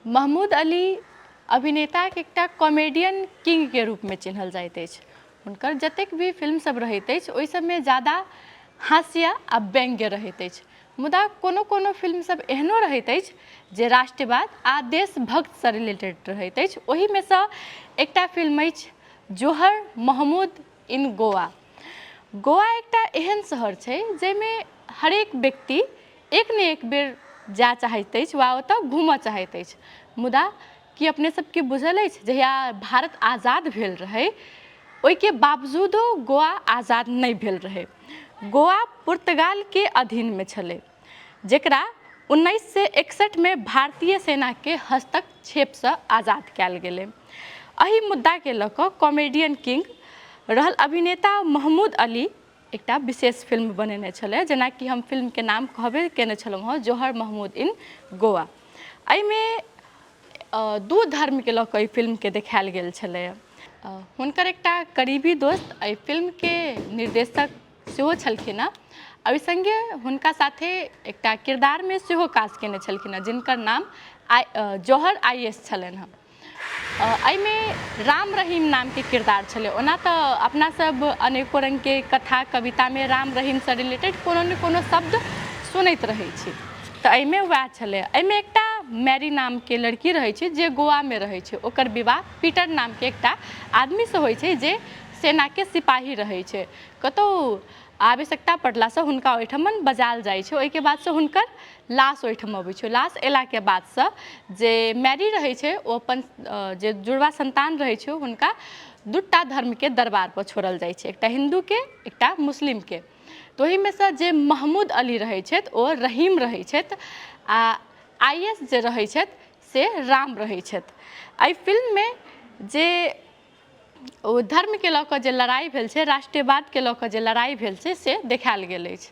महमूद अली अभिनेताके एकटा कॉमेडियन किंगके रूपमे चिन्हल जाइत अछि। हुनकर जतेक भी फिल्म सब रहैत अछि, ओहि सबमे ज्यादा हास्य आ व्यङ्ग्य रहैत अछि, मुदा कोनो कोनो फिल्म सब एहनो रहैत अछि जे राष्ट्रवाद आ देशभक्तसँ रिलेटेड रहैत अछि। ओहिमे सँ एकटा फिल्म अछि जोहर महमूद इन गोवा। गोवा एकटा एहन शहर छै जाहिमे हरेक व्यक्ति एक ने एक बेर जाय चाहैत अछि वा ओतऽ घूमऽ चाहैत अछि। मुदा की अपने सबके बुझल अछि, जहिया भारत आजाद भेल रहै, ओहिके बावजूदो गोवा आजाद नहि भेल रहै? गोवा पुर्तगालके अधीनमे छलै, जकरा 1961मे भारतीय सेनाके हस्तक्षेपसँ आजाद कयल गेलै। एहि मुद्दाके लऽ कऽ कॉमेडियन किंग रहल अभिनेता महमूद अली एकटा विशेष फिल्म बनेने छलै, जेनाकि हम फिल्मके नाम कहबे केने छलहुँ हँ, जोहर महमूद इन गोवा। एहिमे दू धर्मके लऽ कऽ एहि फिल्मके देखायल गेल छलै। हुनकर एकटा करीबी दोस्त एहि फिल्मके निर्देशक सेहो छलखिन हँ। एहि सङ्गे हुनका साथे एकटा किरदारमे सेहो काज केने छलखिन हँ, जिनकर नाम आइ जौहर I S छलनि हँ। एहिमे राम रहीम नामके किरदार छलै। ओना तऽ अपना सब अनेको रङ्गके कथा कवितामे राम रहीमसँ रिलेटेड कोनो ने कोनो शब्द सुनैत रहै छी, तऽ एहिमे वएह छलै। एहिमे एकटा मैरी नामके लड़की रहै छै जे गोवामे रहै छै। ओकर विवाह पीटर नामके एकटा आदमीसँ होइ छै जे सेनाके सिपाही रहै छै। कतहु आवश्यकता पड़लासँ हुनका ओहिठमन बजायल जाइ छै। ओहिके बादसँ हुनकर लाश ओहिठाम अबै छै। लाश अयलाके बादसँ जे मैरी रहै छै, ओ अपन जे जुड़वा सन्तान रहै छै, हुनका दूटा धर्मके दरबारपर छोड़ल जाइ छै, एकटा हिन्दूके, एकटा मुस्लिमके। तऽ ओहिमे सँ जे महमूद अली रहै छथि, ओ रहीम रहै छथि आ I S जे रहै छथि से राम रहै छथि। एहि फिल्ममे जे ओ धर्मके लऽ कऽ जे लड़ाइ भेल छै, राष्ट्रवादके लऽ कऽ जे लड़ाइ भेल छै, से देखायल गेल अछि।